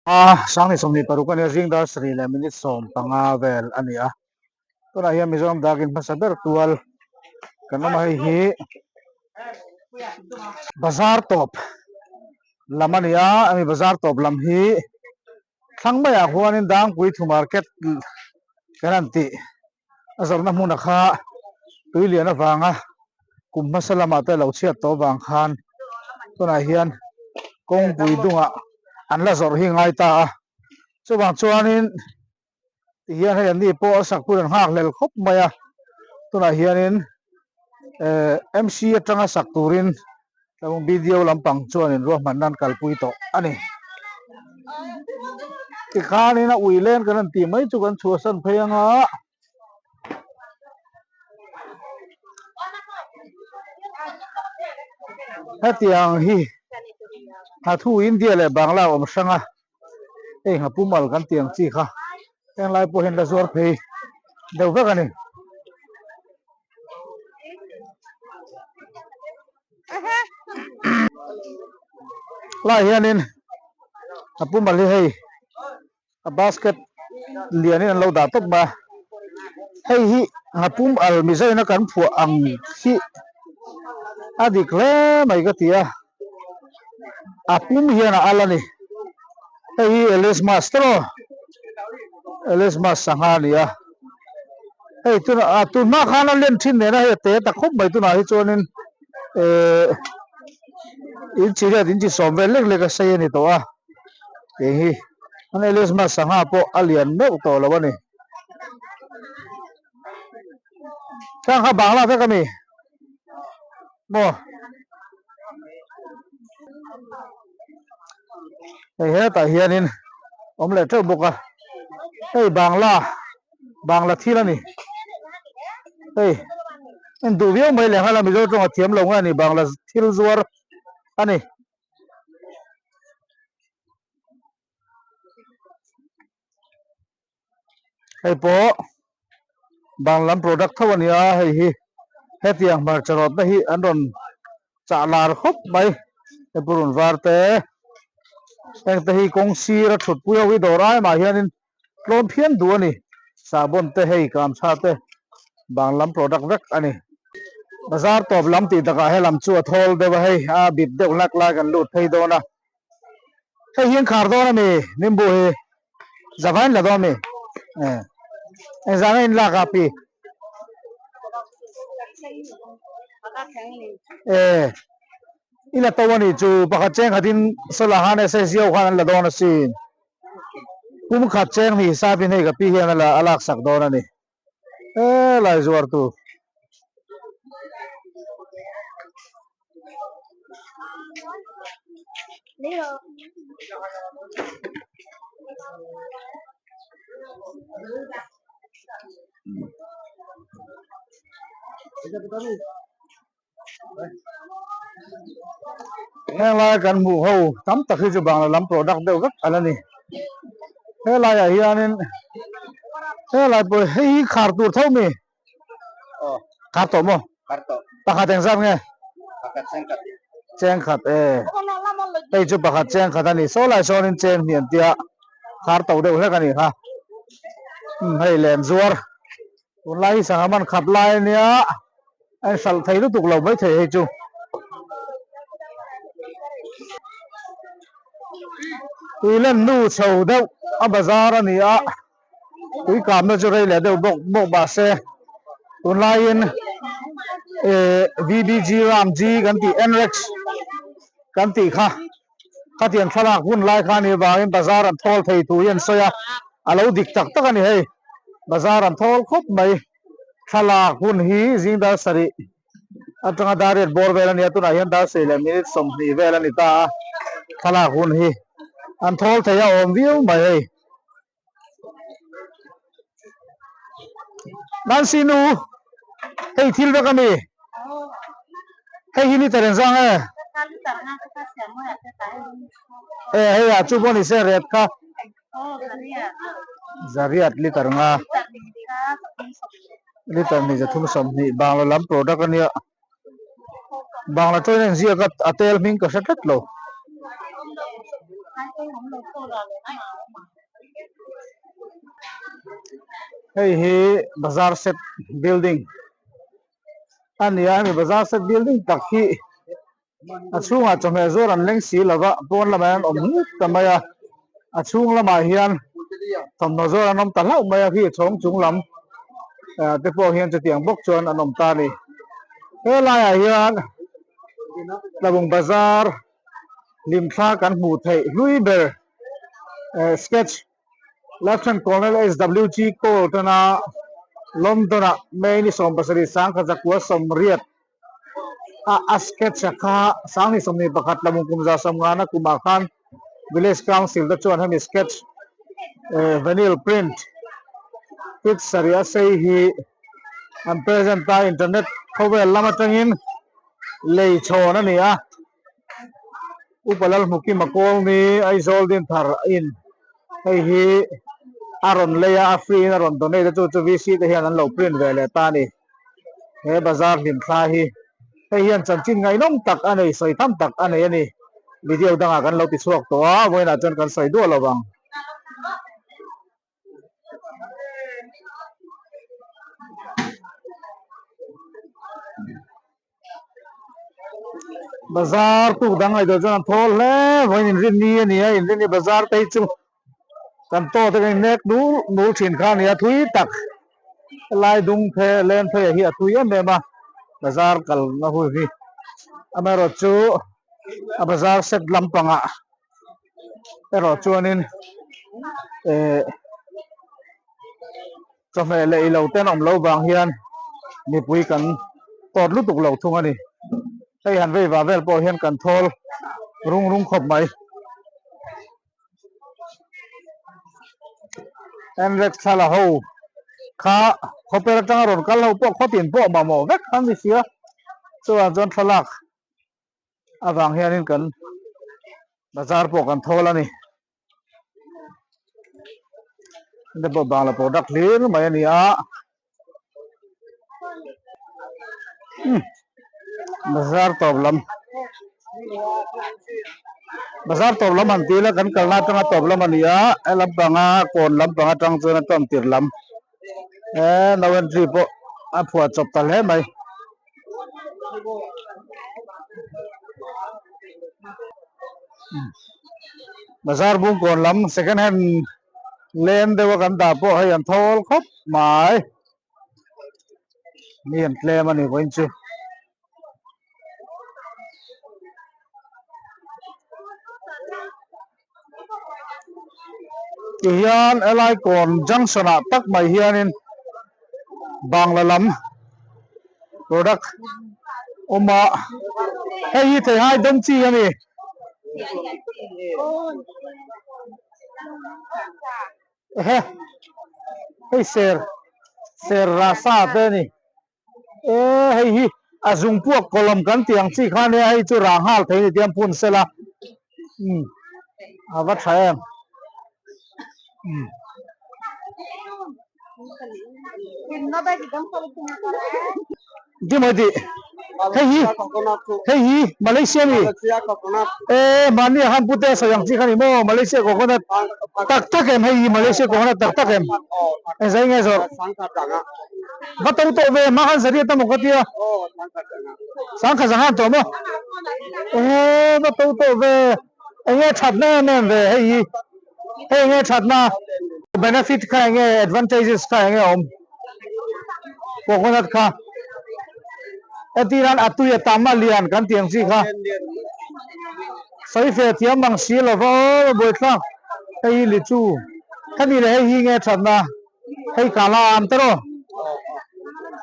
A 2026 a nia zing dar sarih leh minute 15 vel a ni a tunah hian Mizoram dakin hmasa ber tual kan awm a hei hi bazar tawp lam a ni a hemi bazar tawp lam hi thlang maiah khuanin Dangpui thu market kan han tih. A zawrhna hmuna kha tui lian avanga kum hmasa lamah te lo chhiat tawh avang khan tunah hian kawngpui dungah an la zawrh hi ngai ta a, chuvang chuanin tihian hei an ni pawh a sak hun an nghak hlel khawp mai a, tunah hianin eh MC atanga sak turin Tlawng video lampang chuanin ruahmanna an kalpui tawh a ni. Tikhanin a ui len kan han tih mai chu kan chhuahsan phei anga hetiang hi Hnathu India leh Bangla awm hrang a, hei Nghapumal kan tih ang chi kha henglai pawh hian la zuar phei deuh vek a ni. Lai hianin a pu mal hi hei a basket lianin an lo dah tawp mai a hei hi nghapum al mizoina kan phuah ang hi a dik hle mai ka ti a a pum hian a al a ni hei hi Elismas te maw Elismas sangha a ni a. Hei tunah ah tun hma khan a len thin nen a hei a te ta khawp mai tunah hi chuanin ehh inchi riat inchi sawm vel lek lek a sei a ni tawh a tih hi an Elismas sangha pawh a lian meuh tawh lo a ni. Khang kha bangla vek a mi maw hei hetah hianin awm leh teuh bawk a hei bangla bangla thil a ni hei en duh viau mai leh nghal a mizo tawng a thiam lo nge a ni bangla thil zuar a ni. Hei pawh bang lam product tho a nia hei hi hetiang hmarcha rawtna hi an rawn chah lar khawp mai hei purun var te heng te hi kawng sir a thut pui ho hi dawr ai mah hianin tlawm phian duh a ni sahbawn te hei kamchha te bang lam product vek a ni bazar tawp lam tih takah helam chu a thawl deuh a hei a bip deuh hlak lai kan lut phei dawn a. Hei hi an khar dawn a mi nimbu hi zavain la dawn a mi eh engzah nge in lak a pi eh i la to a nih chu pakhat cheng khatin solar khan SSG ho khan an la dawn asin pum khat cheng hnih hisapin hei ka pi hian a la a laksak dawn a ni. Helai zuar tu. Heng laia kan hmuh ho tam tak hi chu bangla lam product deuh vek a la ni helaiah hianin helai pawh hei hi khar tur tho mi khar tawh maw pakhat engzat nge cheng khat e hei chu pakhat cheng khat a ni saw lai sawnin cheng hnih an tia khar to deuh hlek a ni kha hei lem zuar tunlai hi sangha man khat lai a nia. A inhralh thei lutuk lo maithei hei chu. Tuilen nu chho deuh a bazar a ni a, tui kamna chu rei leh deuh bawk bawk mahse tunlaiin eh VBG Ram G kan tih NREX kan tih kha khatiang thlalak hun lai kha a nih vangin bazar an thawl thei thu hi an sawi a, a lo dik tak tak a ni hei bazar an thawl khawp mai. Thlalak hun hi zing dar sarih atanga dar riat bawr vel a ni a, tunah hian dar sarih leh minute 20 vel a ni ta a, thlalak hun hi an thawl thei a awm viau mai hei. Nancy nu, hei thil vek a mi? Hei hi liter engzang e? E hei ah chu pawh ni se ret kha. Zariat liter nga liter hnih 320 Bangla lam product a nia Bangla tawina inziak a a tel hming ka hre tlat lo. Hei hi bazar set building a ni a, hemi bazar set building tak hi a chhungah chawhmeh zuar an leng si lova pawn lamah hian an awm hmuk ta mai a, a chhung lamah hian thawmhnaw zuar an awm ta hlauh mai a khi chhawng chung lam ah te pawh hian chutiang bawk chuan an awm ta a ni. He laiah hian Tlabung bazar hlimthla kan hmuh theih hlui ber eh sketch Lieutenant Colonel SWG Cole tana London-ah May ni 17 1928 a a sketch a kha 2021 lamung kum 150na kumah khan Village Council te chuan hemi sketch eh vinyl print feet sarih a sei hi an present a internet khawvel lam atangin lei chhawn a ni a. Upa Lalhmukima Kawlni Aizawl Dinthar in hei hi a rawn lei a, a free in a rawn donate a chu chu VC te hian an lo print ve leh ta a ni. He bazar hlimthla hi hei hian chanchin ngaihnawm tak a nei, sawi tham tak a nei a ni. Video dangah kan lo ti chhuak tawh a, vawiinah chuan kan sawi duah lo vang. Bazar tuk dang ngaihtuah chuan an thawl hle vawiin inrinni a ni a inrinni bazar te hi chu kan tawt a kan innek nul nul thin kha a ni a thui tak helai dung phe len phei ah hi a thui em em a bazar kalna hun hi amaherawh chu a bazar set lampangah erawh chuanin eh chawhmeh leh ilo te an awm loh vang hian mipui kan tawt lutuk lo thung a ni hei han vei vah vel pawh hian kan thawl rung rung khawp mai Enrex thla la ho kha khawper atanga rawn kal ho pawh khawtin pawh mamawh vek an ni sia chuvang chuan thlalak avang hianin kan bazar pawh kan thawl a ni heng te pawh bangla product hlir mai a ni a bazar tawp lam bazar tawp lam han ti ila kan kalna atanga tawp lam a ni a he lampanga kawn lampang atang chuan a tawn tir lam he no entry pawh a phuah chawp ta hle mai. Bazar bungkawn lam second hand lem deuh a kan dah pawh hei an thawl khawp mai mi an tlem a ni vawiin chu. Tihian helai kawn junction ah tak mai hianin bangla lam product awm a hei hi theihai dawm chi a ni. Ehe hei ser ser rasa te a ni. E hei hi a zung puak kawlawm kan tih ang chi kha nia hei chu rah nghal thei ni tiang phun sela umm a va tha em umm. Ti mawi tih hei hi hei hi Malaysia mi e mahni ah khan pute a sawi ang chi kha ni maw Malaysia coconut tak tak em hei hi Malaysia coconut tak tak em engzai nge zawrh. Va to tawh ve hma khan zariat emaw ka tia sangkhat zanghan tawh maw ehe va to tawh ve enge thatna em em ve hei hi hei enge thatna benefit kha enge advantages kha enge awm coconut kha hetiran a tui a tam a lian kan tih ang chi kha sawi fe thiam ang si lova aw buaithlak hei hi lichu hemi leh hei hi nge thatna. Hei ka la am tawh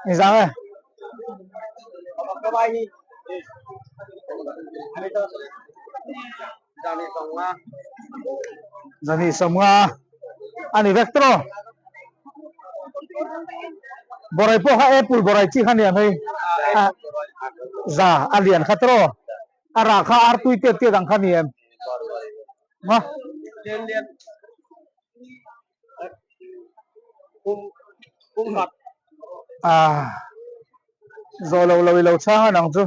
engzah nge? Zani sawmnga a ni vek tawh. Borai pawh kha apple borai chi kha nia hei za a lian kha tawh. A rah kha artui tiat tiat ang kha ni em? Ma. Ah zawh lo lo i lo chhang a nang chu.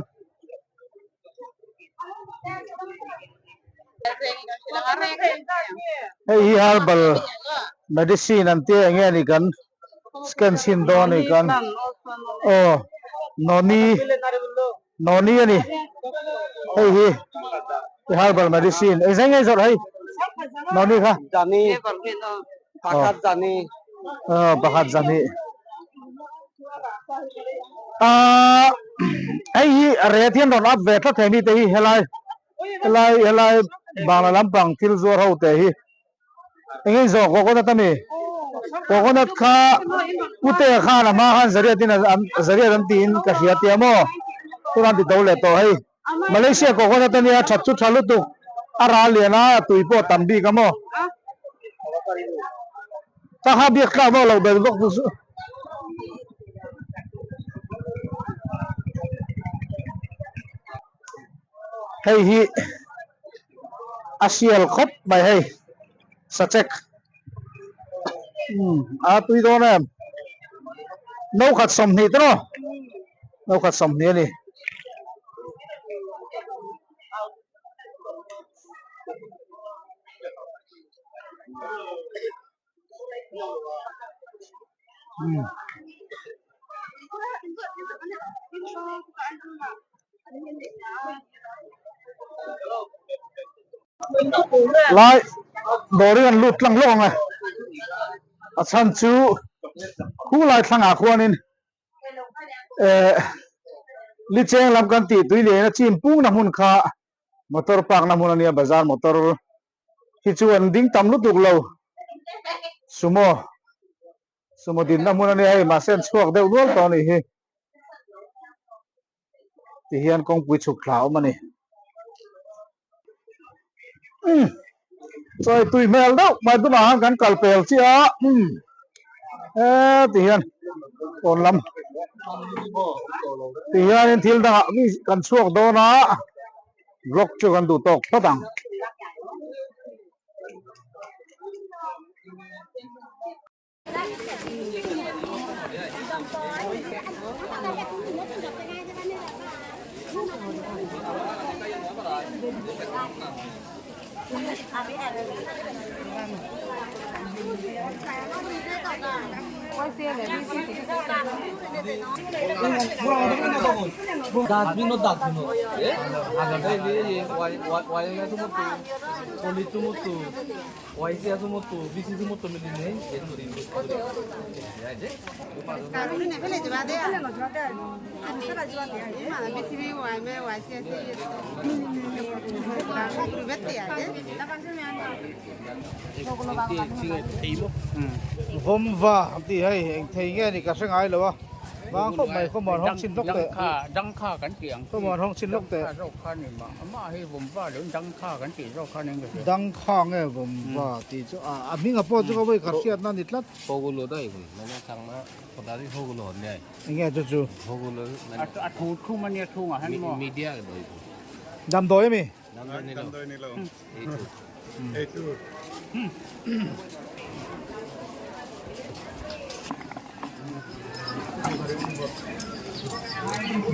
Hei hi herbal medicine an tia eng nge ni kan scan chhin dawn a ni kan aw noni noni a ni hei hi herbal medicine eng zeng nge zawrh hei noni kha aw pakhat zahnih ahh hei hi a ret hian rawn up ve tlat thei mite hi helai helai helai bangla lampang thil zuar ho te hi eng nge zawh coconut ami coconut kha pute khan a hma khan zariat in an zariat an tiin ka hria tia maw tunah an ti do leh tawh hei Malaysia coconut ania that chu tha lutuk a ral lian a a tui pawh a tam bik a maw ka kha biak tlak vak loh bel bawk chu chu. Hei hi a sial khawp mai hei sachek umm a tui dawn em no khat 20 te maw no khat 20 a ni. Lai dawr hi an lut tlang lawk ang e a chhan chu khu lai thlangah khuanin eh licheng lam kan tih tui lian a chim pung na hmun kha motor park na hmun ania bazar motor hi chu an ding tam lutuk lo sumo sumo dinna hmun ania hei mahse an chhuak deuh nual tawh anih hi ti hian kawngpui chhuk thla a awm ani umm chawi tui hmel deuh mai tunah khan kan kal pel chiah a umm heti hian pawn lam ti hianin thil dangah mi kan chhuak dawn a. Vlog chu kan duh tawk phawt ang. Vawmva an tih hei eng thei nge ni ka hre ngai lo a vang khawp mai khawmuan hawng chhin lawk teh khawmuan hawng chhin lawk teh dangkha nge vawmva tih chu a hming a pawh chu ka vawi khat hriatna a ni tlat eng nge chu chu damdawi ami.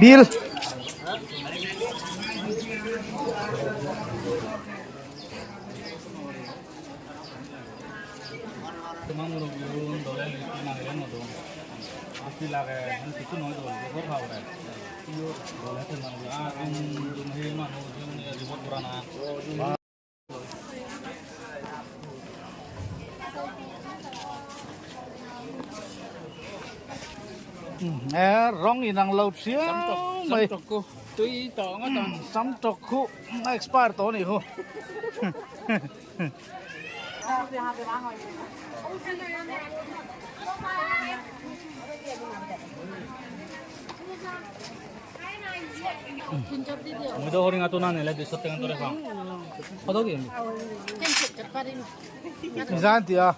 Bill. E rawng inang lo thiam mai sam tawk khu a expire tawh a nih khu. Zan tia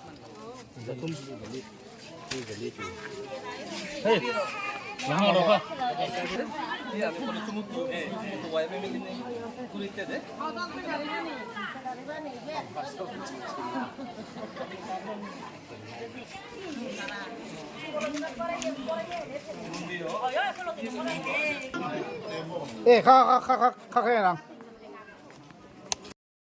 E kha kha kha kha kha kha nang.